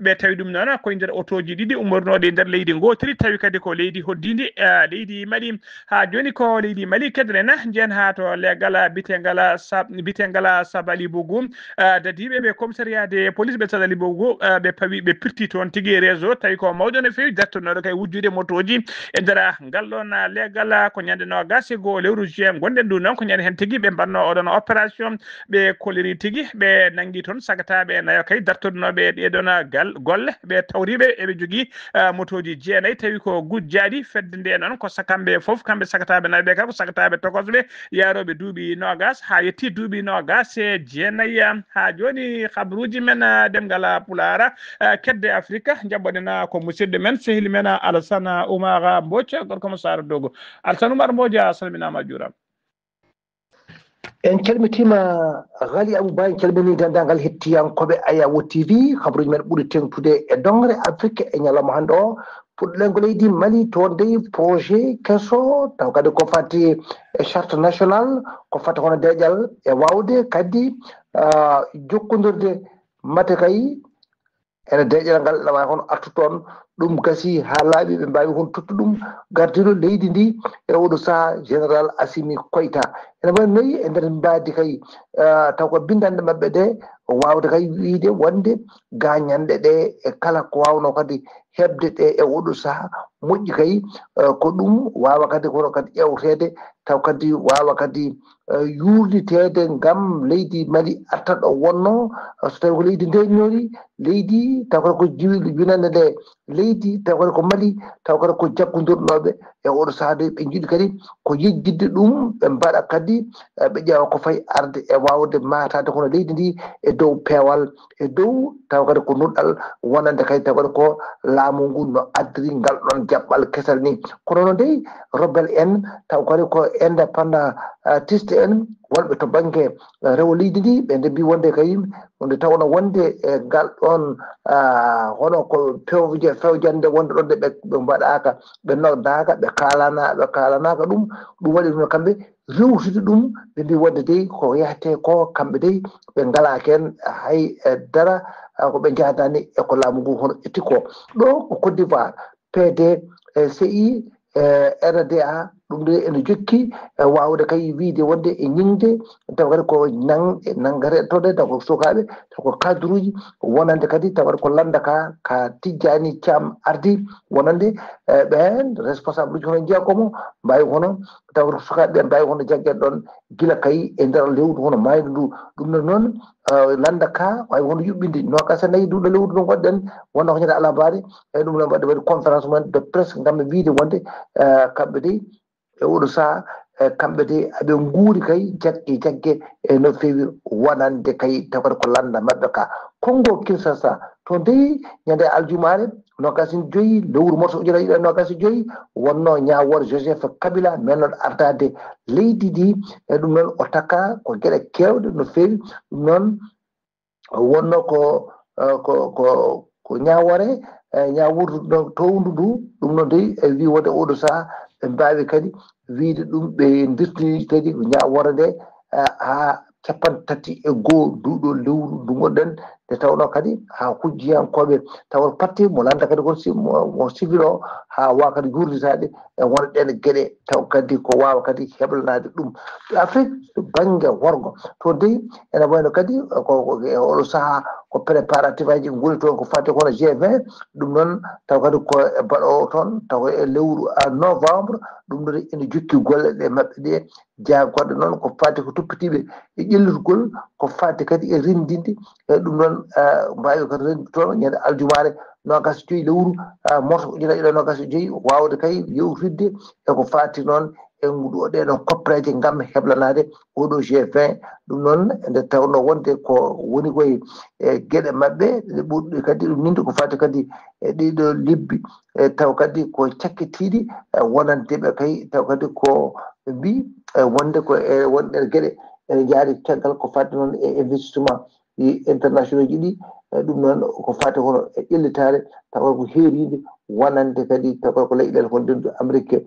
Ɓe tawi ɗum noon ko e nder otooji ɗiɗi ummornooɗi e nder leydi ngootiri, tawi kadi ko leydi hoɗdiindi, eh, leydi Mali. Haa jooni ko leydi Mali kedoɗen, njehen haa to leegal bitengal Sab-, bitengal Sabalibougou. Eh, dadiiɓe ɓe commissariat de police ɓe Sabalibougou, eh, ɓe pawi, ɓe pirti toon tigi réseau, tawi ko mawɗo no feewi, dartotooɗo kay wujjude motooji e nder ngal ɗoon leegal. Ko ñande noogaas e goo lewru juin ngonɗen ndu noon, ko ñande heen tigi ɓe mbaɗnoo oɗon opération. Ɓe kolliri tigi, ɓe nanngi toon sagataaɓe nayo kay dartotnooɓe e ɗee ɗoon gal-, golle. Ɓe tawri ɓe eɓe njogii, eh, motooji jeenayi, tawi ko gujjaaɗi. Fedde nde noon ko sa-, kamɓe fof, kamɓe sagataaɓe nayo ɓe kay ko sagataaɓe tokosɓe, yaarooɓe duuɓi noogaas haa yetti duuɓi noogaas e jeenayi. Haa jooni, habruuji men, eh, ɗemngal Pulaar, eh, kedde Afrika, njaɓɓoɗen, eh, ko musidɗo men, sehil men, eh, Alassane Oumar Mbodj, gorko mo Saara Dogo. Alassane Oumar Mbodj, a salminaama, a juuraama. En calmitiima, Ghali Abou Ba, en calminii denndaangal hettiyankooɓe Ayawo T V. Habruuji men ɓuri teeŋtude e doŋre Afrika e ñalawma hannde o. Puɗɗoɗen ko leydi Mali, toon dey projet keso, taw kadi ko fati e charte nationale, ko fati hono deeƴal e waawde kadi, ah, jokkondirde mate kay ene deeƴal ngal ene waawi hono artu toon. Ɗum gasi haa laaɓi, ɓe mbaawi hono tottu ɗum gardiiɗo leydi ndi e oɗo sahaa, Général Assimi Koïta. Ene wayi noyi e nder mbaadi kay, ah, taw ko binndanɗe maɓɓe ɗe waawde kay wiyde wonde gaañanɗe ɗe e kala ko waawnoo kadi heɓde ɗe e oɗo sahaa moƴƴi kay, eh, ko ɗum waawa kadi kono kadi ƴeewteede, taw kadi waawa kadi, eh, yuurniteede ngam leydi Mali arta ɗo wonnoo, eh, so tawii ko leydi ndeenyori, leydi taw kadi ko jiwi-, winande nde leydi, taw kadi ko Mali, taw kadi ko jaggondirnooɓe e oɗo sahaa de, ɓe njiɗi kadi ko yejjitde ɗum, ɓe mbaɗa kadi, eh, ɓe ƴeewa ko fayi arde e waawde maataade hono leydi ndi e dow peewal, e dow taw kadi ko nuɗɗal wonande kadi taw kadi ko laamu ngu no addiri ngal ɗon jaɓɓal kesal ni. Kono noon dey, rebel en taw kadi ko indépendantiste en wonɓe to bannge, eh, rewo leydi ndi, ɓe nde mbi wonde kadi nde tawno wonde e ngal ɗon, ah, hono ko pewje, fewjande wonde ɗon de ɓe, ɓe mbaɗaaka, ɓe noddaaka, ɓe kaalana-, ɓe kaalanaaka ɗum, ɗum waɗi ɗum kamɓe rewtude ɗum, ɓe mbi wonde dey ko yahte ko kamɓe dey ɓe ngalaa heen hay, eh, dara, ah, ko ɓe njahdani e ko laamu ngu hono ƴetti ko. Ɗo ko Côte d'Ivoire, P D C I, eh, R D A, ɗum de ene jokki, eh, waawde kay wiyde wonde e ñiŋde, taw kadi ko nang-, e nanngare to de, taw ko sukaaɓe, taw ko cadre uji, wonande kadi taw kadi ko lannda ka, ka Tijjani Caam ardi, wonande, eh, ɓeen responsable uji hono njeegomo, mbaawi hono, taw ko sukaaɓe ɓe mbaawi hono jaggeede ɗon gila kay e nder lewru hono maaydu ndu. Ɗum noon noon, eh, lannda ka waawi hono yuɓɓinde noogaas e nayi ndu lewru ndu ngonɗen, wonno ko ñande alarbaare, e ɗum noon waɗde waɗi conférence mum de presse ngam wiyde wonde, eh, kamɓe dey e oɗo sahaa, eh, kamɓe dey aɓe nguuri kay jagge jagge e no feewi wonande kay taw kadi ko lannda maɓɓe ka. Congo Kinshasa, toon dey ñande aljumaare, noogaas e joyi lewru morso ujunere e ɗiɗi e noogaas e joyi, wonno ñaawoore Joseph Kabila mennoɗo ardaade leydi ndi. E ɗum noon o takka ko geɗe keewɗe no feewi. Ɗum noon wonno ko, eh, ko, ko, ko ñaawoore, eh, ñaawuurdu ɗo towndu ndu. Ɗum noon dey, eh, wi wonde oɗo sahaa ɓe mbaawi kadi wiyde ɗum ɓe ndirtini kadi ñaawoore nde, eh, haa capanɗe tati e goo nduɗo lewru ndu ngonɗen, nde tawnoo kadi haa hujjiyankooɓe tawon parti mo lannda kadi kon si-, mo, mo civil o, haa waawa kadi yuurnitaade e won ɗeen geɗe, taw kadi ko waawa kadi heblanaade ɗum. Afrique, to bannge worgo, to dey ene wayno kadi ko, ko e oɗo sahaa ko préparatif aji ngoni toon ko fati kono G vingt, ɗum noon taw kadi ko e baɗoowo toon, taw e lewru, ah, novembre, ɗum noon ene jokki golle ɗe maɓɓe ɗe. Jaagoɗe noon ko faati ko toppitiiɓe e ƴellitgol, ko faati kadi e renndinde, e ɗum noon Mbaawi ko renndi toon ñande aljumaare noogaas e joyi lewru morso ujunaaji ɗiɗi e noogaas e joyi, waawde kay yewtidde e ko faati noon e nguɗo ɗee ɗoon koppareeje ngam heblanaade oɗo G vingt. Ɗum noon nde tawnoo wonde ko woni koye e geɗe maɓɓe ɗe ɓurɗe kadi ɗum ninde ko faati kadi e ɗiɗo lebbi e taw kadi ko cakkitiiɗi e wonande ɓe kay taw kadi ko ɓe mbii e wonde ko e wonɗe geɗe ene njaari caggal ko faati noon e investissement international ji ɗi. E ɗum noon ko faati kono e ƴellitaare tawa ko heeriinde wonande kadi tawa ko leyɗeele ko ndendu Amérique.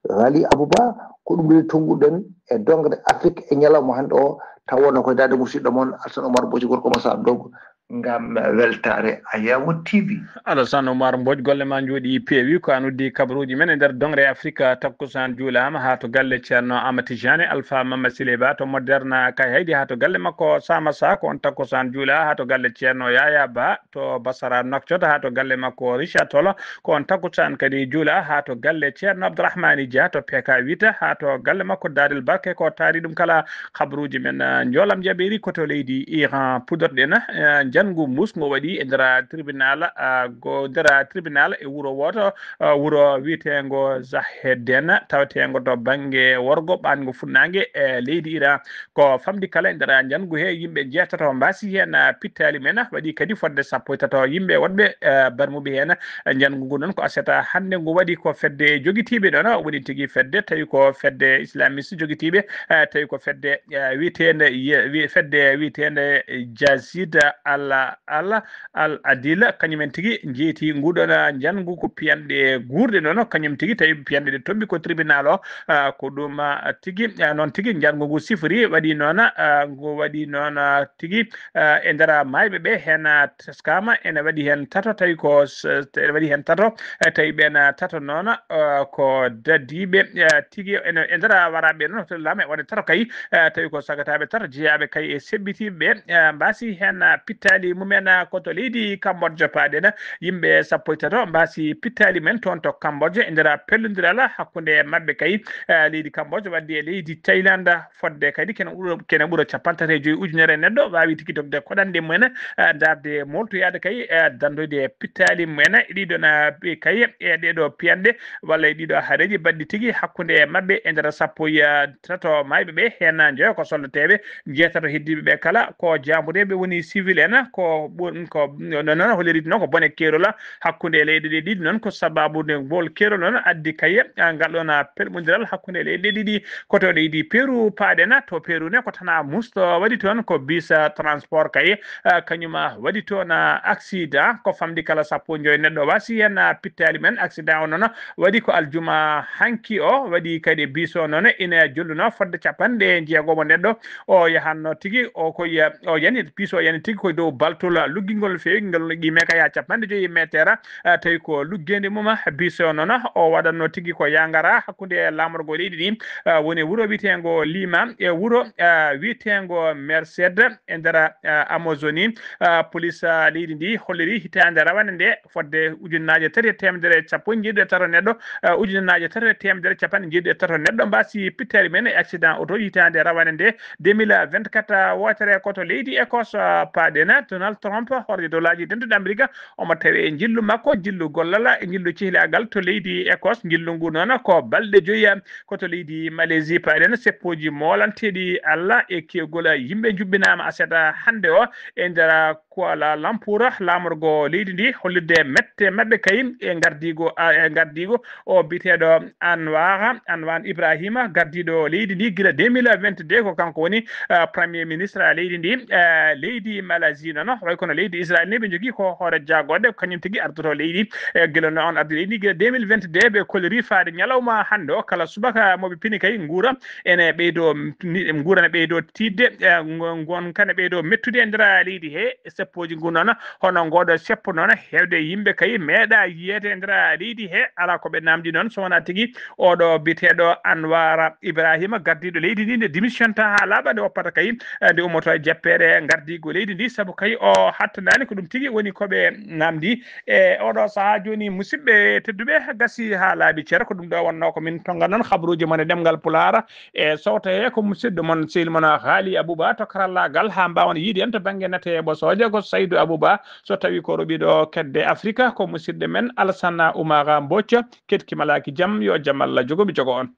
Ghali Abouba, ko ɗum woni tonnguɗen e dongre Afrique e ñalawma hannde o, taw wonno koye daande musidɗo mon Alsan Omar Boji gorko mo Sar Dogo ngam weltaare Ayawo T V. Alassane Oumar Mbodj, golle ma njooɗi peewi. Ko an uddi kabaruuji men e nder dongre Afrika. Takkusaan juulaama haa to galle Ceerno Amati Jane, Alpha Mama Sileba to Moderna kay haydi haa to galle makko Sama Sa, ko on takkusaan juula haa to galle Ceerno Yaya Ba to Basara Nokcot, haa to galle makko Richard Tolo, ko on takkusaan kadi juula haa to galle Ceerno Abdourahmani Dia to P K Wita, haa to galle makko Dadel Barke, ko taari ɗum kala kabaruuji men. Ah, njoolam jaɓeeri ko to leydi Iran pudorɗen. Ah, njanngu mus ngo waɗi e nder tribunal, ah, go nder tribunal e wuro wooto, ah, wuro wiyeteengo Zahedden, taweteengo to bannge worgo ɓaango funnaange e leydi Iran. Ko famɗi kala e nder njanngu he, yimɓe jeetato mbaasi heen, ah, pittaali men, waɗi kadi fodde sappo e tato yimɓe wonɓe, ah, barmuɓe heen. Njanngu ngu noon ko aset hannde ngu waɗi ko fedde jogitiiɓe ɗoon, woni tigi fedde tawi ko fedde islamiste jogitiiɓe, eh, tawi ko fedde, eh, wiyeteende, ye-, wi-, fedde wiyeteende Jazid Al, Al, Al Adil, kañum en tigi njeyti nguɗon njanngu ko piyanɗe guurɗe noon, kañum tigi tawi piyanɗe ɗe toɓɓi ko tribunal o, ah, ko ɗum, ah, tigi, ah, noon tigi njanngu ngu sifori, waɗi noon, ah, ngu waɗi noon, ah, tigi, ah, e nder maayɓe ɓe heen, ah, teskaama ene waɗi heen tato, tawi ko s-, ene waɗi heen tato, eh, tawi ɓeen, ah, tato noon, ah, ko dadiiɓe, eh, tigi ene, e nder waraaɓe noon, to laame waɗa tato kay, eh, tawi ko sagataaɓe tato jeyaaɓe kay e seɓɓitiiɓe ɓe, eh, mbaasi heen, ah, pittaali mumen, ah, ko to leydi Cambodge paaɗen. Yimɓe sappo e tato mbaasi pittaali men toon to Cambodge e nder pellondiral hakkunde maɓɓe kay, eh, leydi Cambodge waɗde e leydi Thaïlande. Fodde kadi kene ɓura, kene ɓura capanɗe tati e joyi ujunere neɗɗo waawi tigi dogde koɗanɗe mumen, eh, darde moltoyaade kay, eh, danndoyde pittaali mumen. E ɗiɗo na ɓe kay, e ɗeɗo piyanɗe walla e ɗiɗo hareeji baɗɗi tigi hakkunde e maɓɓe e nder sappo e tato maayɓe ɓe, heen njoyo ko soldateeɓe, jeetato heddiiɓe ɓe kala ko jaambureeɓe woni civil en, ko ɓur-, ko no, noon holliri noon ko bone keerol hakkunde e leyɗe ɗe ɗiɗi noon ko sababu nde ngol keerol noon addi kay, ah, ngal ɗoon, ah, pelɓondiral hakkunde e leyɗe ɗe ɗiɗi. Ko to leydi Peru paaɗen, to Peru ne ko tana musto waɗi toon ko bis, ah, transport kay, ah, kañum, ah, waɗi toon, ah, accident ko famɗi kala sappo e joyi neɗɗo waasi heen, ah, pittaali men. Accident o noon waɗi ko aljuma hanki o, waɗi kadi bis o noon ina jolluno fodde capanɗe jeegomo neɗɗo. O yahanno tigi o ko ya-, o yani, bis o yani tigi koye dow baltol luggingol no feewi, ngol no qimee kay haa capanɗe joyi e meeteer, ah, tawi ko luggeende mum, ah, bis o noon o waɗatno tigi ko yangara hakkunde laamorgo leydi ndi, ah, woni wuro wiyeteengo Lima e wuro, ah, wiyeteengo Merced e nder, ah, Amazonie. Ah, police, ah, leydi ndi holliri hitaande rawane nde fodde ujunnaaje tati e teemedere e sappo e jeeɗiɗi e tato neɗɗo, ah, ujunnaaje tati e teemedere e capanɗe jeeɗiɗi e tato neɗɗo mbaasi pittaali men e accident auto hitaande rawane nde deux mille vingt-quatre. Ah, wootere ko to leydi Écosse, ah, paaɗen. Donald Trump, hoorde dowlaaji dentuɗi Amerika, omo tawi e njillu makko, njillu gollal, e njillu cehlaagal to leydi Écosse. Njillu ngu noon ko balɗe joyi, ah, ko to leydi Malaisie paaɗen. Seppooji moolanteeɗi Allah e keegol yimɓe njubbinaama aset hannde o e nder Kuala Lumpur, laamorgo leydi ndi hollirde mette maɓɓe kay e ngardiigo, a, e ngardiigo o biyeteeɗo Anwar, Anwar Ibrahima, gardiiɗo leydi ndi gila deux mille vingt-deux, ko kanko woni, ah, premier ministre leydi ndi. Ah, leydi Malaisie noon, way kono leydi Israël ni ɓe njogii ko hoore jaagoɗe, ko kañum tigi ardoto leydi, e gila no on ardi leydi ndi gila deux mille vingt-deux, ɓe kolliri faade ñalawma hannde o, kala subaka mo ɓe pini kay nguura ene ɓeydo, ni, nguura ne ɓeydo tiiɗde, eh, ngo-, ngonka ne ɓeydo mettude e nder leydi he, seppooji ngu noon, hono ngooɗo seppo noon, heewde yimɓe kay meeɗa yiyeede e nder leydi he, alaa ko ɓe naamndi noon, so wonaa tigi oɗo biyeteeɗo Anwar Ibrahima, gardiiɗo leydi ndi, nde démissionta haa laaɓa, nde woppata kay, eh, nde ummoto e jappeere gardiigo leydi ndi, sabu tawi o hattanaani. Ko ɗum tigi woni ko ɓe namdi e oɗo sahaa. Jooni, musidɓe tedduɓe, gasi haa laaɓi cer. Ko ɗum ɗo wonnoo ko min tonga noon habruuji mon e ɗemngal Pulaar e sowto he ko musidɗo mon, sehil mon Haali Abuba to karallaagal, haa mbaawen yiide en to bannge nate e ɓosooje ko Saydu Abuba. So tawi ko roɓi ɗo kedde Afrika, ko musidɗo men Alsana Umara Mbocca. Keɗki malaaki jam, yo jam Allah jogo mi jogo on.